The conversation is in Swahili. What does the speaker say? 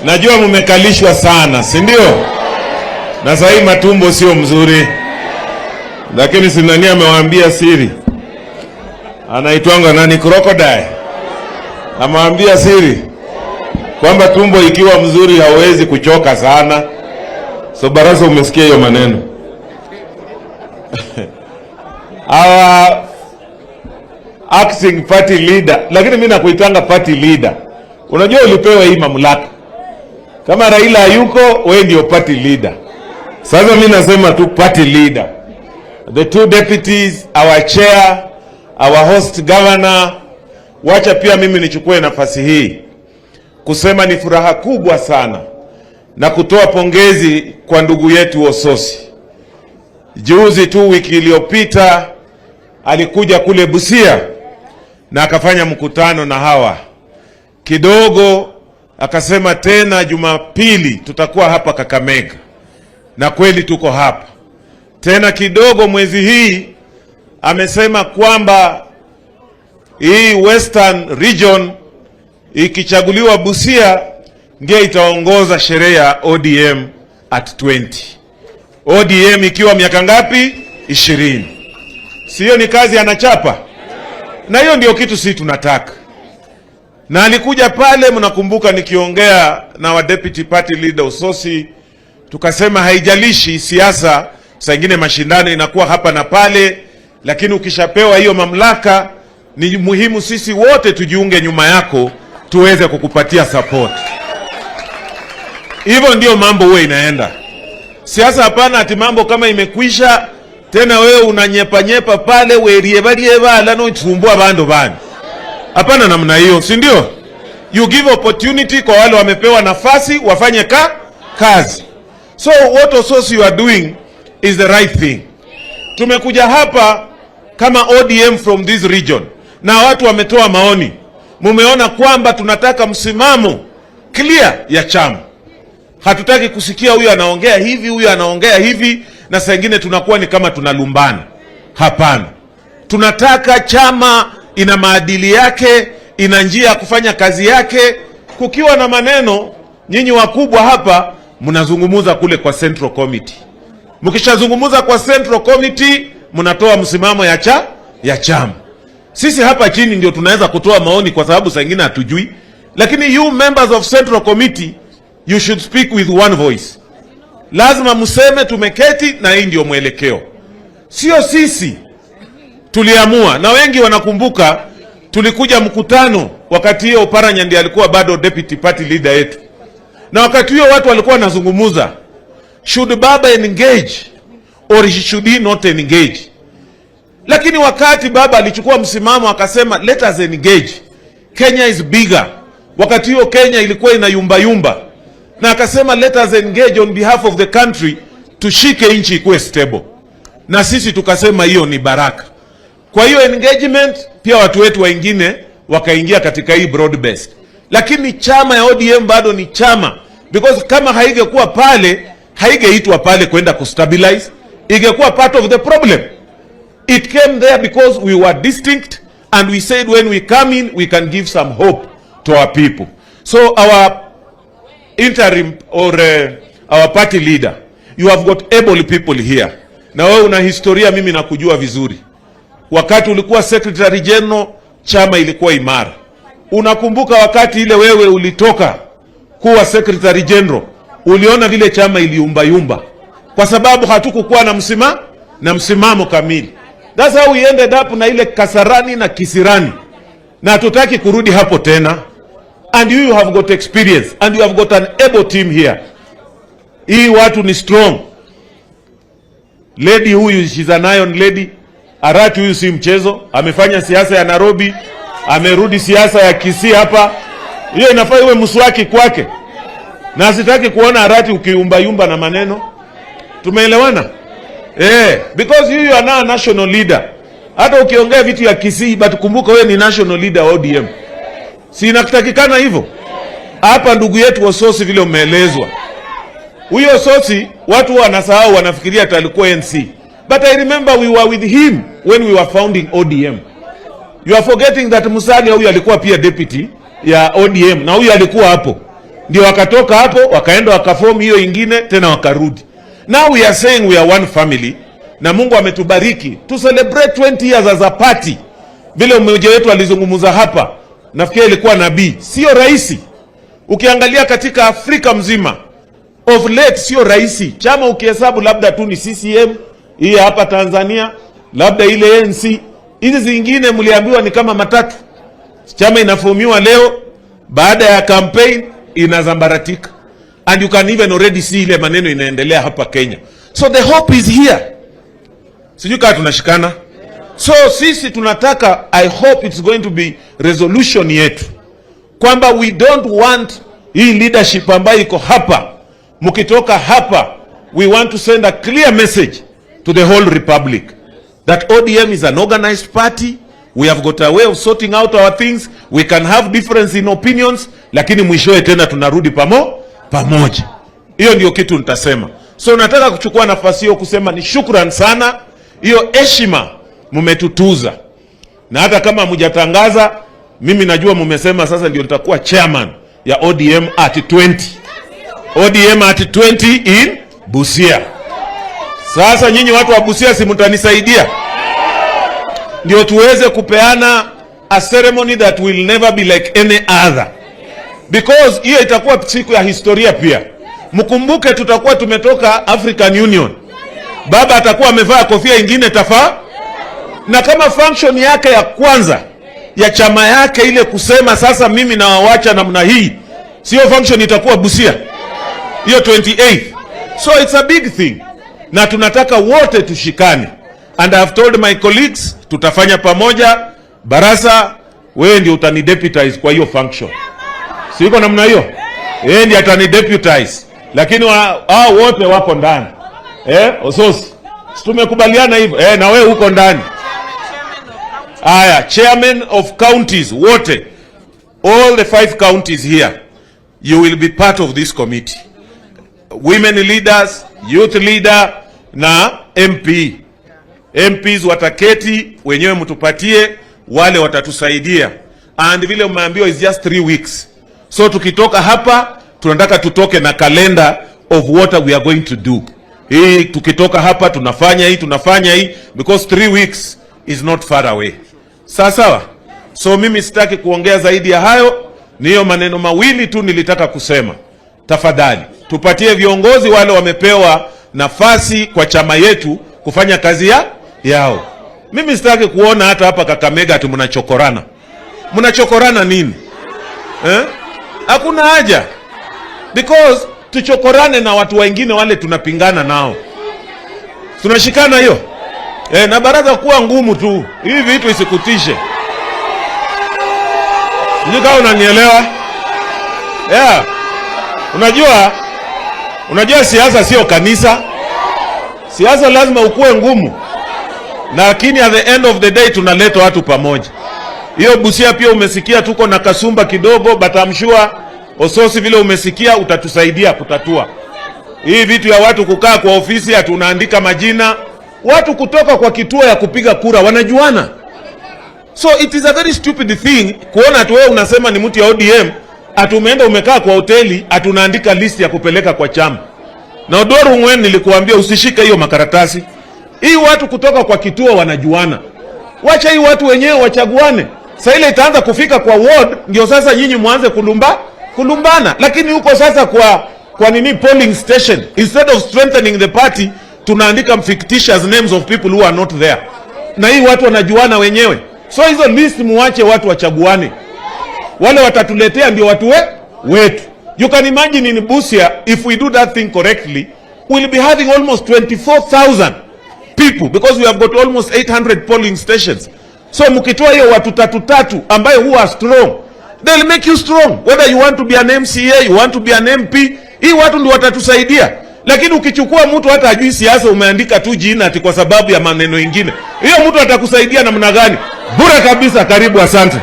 Najua mumekalishwa sana, si ndio? Na sasa hii matumbo sio mzuri, lakini si nani amewaambia siri? Anaitwanga nani? Crocodile amewaambia siri kwamba tumbo ikiwa mzuri hauwezi kuchoka sana. So Barasa, umesikia hiyo maneno? Our acting party leader, lakini mimi nakuitanga party leader. Unajua ulipewa hii mamlaka kama Raila hayuko, wewe ndio party leader. Sasa mimi nasema tu party leader, the two deputies, our chair, our host governor. Wacha pia mimi nichukue nafasi hii kusema ni furaha kubwa sana na kutoa pongezi kwa ndugu yetu Osotsi. Juzi tu wiki iliyopita alikuja kule Busia na akafanya mkutano na hawa kidogo, akasema tena Jumapili tutakuwa hapa Kakamega, na kweli tuko hapa tena. Kidogo mwezi hii amesema kwamba hii Western Region ikichaguliwa Busia ndiye itaongoza sherehe ya ODM at 20. ODM ikiwa miaka ngapi? 20. Sio ni kazi anachapa? Na hiyo ndio kitu sisi tunataka. Na alikuja pale, mnakumbuka nikiongea na wa deputy party leader Osotsi, tukasema haijalishi siasa, saa ingine mashindano inakuwa hapa na pale, lakini ukishapewa hiyo mamlaka ni muhimu sisi wote tujiunge nyuma yako tuweze kukupatia support. Hivyo ndio mambo huwa inaenda. Siasa hapana ati mambo kama imekwisha tena wewe unanyepa nyepa pale werievalieva nochumbua bandu bani. Hapana namna hiyo, si ndio? You give opportunity kwa wale wamepewa nafasi wafanye kazi. So what Osotsi you are doing is the right thing. Tumekuja hapa kama ODM from this region na watu wametoa maoni, mumeona kwamba tunataka msimamo clear ya chama. Hatutaki kusikia huyu anaongea hivi, huyu anaongea hivi, na saa ingine tunakuwa ni kama tunalumbana. Hapana, tunataka chama ina maadili yake, ina njia ya kufanya kazi yake. Kukiwa na maneno, nyinyi wakubwa hapa mnazungumuza kule kwa Central Committee. Mkishazungumuza kwa Central Committee, mnatoa msimamo ya chama. Sisi hapa chini ndio tunaweza kutoa maoni, kwa sababu saa ingine hatujui, lakini you members of Central Committee, you should speak with one voice. Lazima mseme tumeketi na hii ndio mwelekeo, sio sisi tuliamua. Na wengi wanakumbuka tulikuja mkutano wakati hiyo Oparanya ndiye alikuwa bado deputy party leader yetu, na wakati huo watu walikuwa wanazungumuza, should Baba engage or should he not engage? Lakini wakati Baba alichukua msimamo akasema let us engage, Kenya is bigger. Wakati huo Kenya ilikuwa inayumba yumba, na akasema let us engage on behalf of the country, tushike nchi ikuwe stable, na sisi tukasema hiyo ni baraka. Kwa hiyo engagement pia watu wetu wengine wakaingia katika hii broad based, lakini chama ya ODM bado ni chama, because kama haingekuwa pale, haigeitwa pale kwenda kustabilize, ingekuwa part of the problem. It came there because we were distinct and we said when we come in we can give some hope to our people. So our interim or our party leader, you have got able people here. Na wewe una historia, mimi nakujua vizuri. Wakati ulikuwa secretary general, chama ilikuwa imara. Unakumbuka wakati ile wewe ulitoka kuwa secretary general, uliona vile chama iliumbayumba, kwa sababu hatukukuwa na msimamo kamili. That's how we ended up na ile Kasarani na Kisirani, na hatutaki kurudi hapo tena. And you have got experience and you have got an able team here. Hii watu ni strong. Lady huyu, she's an iron lady. Arati huyu si mchezo, amefanya siasa ya Nairobi, amerudi siasa ya Kisii hapa. Hiyo inafaa iwe mswaki kwake, na sitaki kuona Arati ukiumbayumba na maneno. Tumeelewana? Eh, because you are now a national leader. Hata ukiongea vitu ya Kisii, but kumbuka wewe ni national leader wa ODM. Si inatakikana hivyo? Hapa ndugu yetu Osotsi vile umeelezwa. Huyo Osotsi watu wanasahau, wanafikiria ati alikuwa NC. But I remember we were with him when we were founding ODM. You are forgetting that Musalia huyu alikuwa pia deputy ya ODM na huyu alikuwa hapo. Ndio wakatoka hapo wakaenda wakaform hiyo ingine tena wakarudi. Now we are saying we are one family, na Mungu ametubariki to celebrate 20 years as a party. Vile mmoja wetu alizungumza hapa, nafikiri ilikuwa nabii, sio rahisi. Ukiangalia katika Afrika mzima of late sio rahisi. Chama ukihesabu labda tu ni CCM hii hapa Tanzania, labda ile ANC, hizi zingine mliambiwa ni kama matatu. Chama inafomiwa leo, baada ya campaign inasambaratika, and you can even already see ile maneno inaendelea hapa Kenya. So the hope is here. Sijui kama tunashikana. So sisi tunataka, I hope it's going to be resolution yetu kwamba we don't want hii leadership ambayo iko hapa. Mkitoka hapa, we want to send a clear message to the whole republic that ODM is an organized party. We have got a way of sorting out our things. We can have difference in opinions, lakini mwishowe tena tunarudi pamoja. Hiyo ndio kitu nitasema. So nataka kuchukua nafasi hiyo kusema ni shukran sana, hiyo heshima mmetutuza, na hata kama mjatangaza, mimi najua mumesema sasa ndio nitakuwa chairman ya ODM at 20. ODM at 20 in Busia. Sasa nyinyi watu wa Busia, si mtanisaidia ndio tuweze kupeana a ceremony that will never be like any other, because hiyo itakuwa siku ya historia pia. Mkumbuke tutakuwa tumetoka African Union, baba atakuwa amevaa kofia ingine tafaa, na kama function yake ya kwanza ya chama yake ile kusema sasa mimi nawawacha namna hii, sio function itakuwa Busia hiyo 28. So it's a big thing, na tunataka wote tushikane, and I have told my colleagues tutafanya pamoja. Barasa, wewe ndio utani deputize kwa hiyo function, si iko namna hiyo? Yeye ndiye atani deputize, lakini hao wote wako ndani, eh. Ososi, si tumekubaliana hivyo, eh? Na wewe uko ndani. Aya, chairman of counties wote, all the five counties here, you will be part of this committee. Women leaders, youth leader na MP. MPs wataketi wenyewe, mtupatie wale watatusaidia, and vile umeambiwa is just 3 weeks, so tukitoka hapa tunataka tutoke na calendar of what we are going to do. Hii tukitoka hapa tunafanya hii, tunafanya hii, because 3 weeks is not far away. Sawa sawa. So mimi sitaki kuongea zaidi ya hayo, ni hiyo maneno mawili tu nilitaka kusema. Tafadhali tupatie viongozi wale wamepewa nafasi kwa chama yetu kufanya kazi yao. Mimi sitaki kuona hata hapa Kakamega ati mnachokorana. Mnachokorana nini? Eh? Hakuna haja, because tuchokorane na watu wengine wale tunapingana nao, tunashikana hiyo, eh, na baraza kuwa ngumu tu, hivi vitu isikutishe. Sijui kama unanielewa? Yeah. Unajua siasa sio kanisa. Siasa lazima ukuwe ngumu, lakini at the end of the day tunaleta watu pamoja. Hiyo Busia pia umesikia tuko na kasumba kidogo, but I'm sure Ososi vile umesikia utatusaidia kutatua hii vitu ya watu kukaa kwa ofisi ati unaandika majina watu kutoka kwa kituo ya kupiga kura wanajuana. So it is a very stupid thing kuona ati wewe unasema ni mtu ya ODM, ati umeenda umekaa kwa hoteli ati unaandika list ya kupeleka kwa chama. Na Oduor Ong'wen, nilikuambia usishike hiyo makaratasi. Hii watu kutoka kwa kituo wanajuana. Wacha hii watu wenyewe wachaguane. Sasa ile itaanza kufika kwa ward, ndio sasa nyinyi mwanze kulumbana. Lakini huko sasa kwa nini polling station, instead of strengthening the party, tunaandika fictitious names of people who are not there, na hii watu wanajuana wenyewe. So hizo list muwache watu wachaguane, wale watatuletea ndio watu wetu. You can imagine in Busia, if we do that thing correctly, we'll be having almost 24,000 people because we have got almost 800 polling stations. So mkitoa hiyo watu tatu tatu ambayo who are strong, they'll make you strong, whether you want to be an MCA, you want to be an MP, hii watu ndio watatusaidia. Lakini ukichukua mtu hata ajui siasa, umeandika tu jina ati kwa sababu ya maneno ingine, hiyo mtu atakusaidia namna gani? Bure kabisa. Karibu, asante.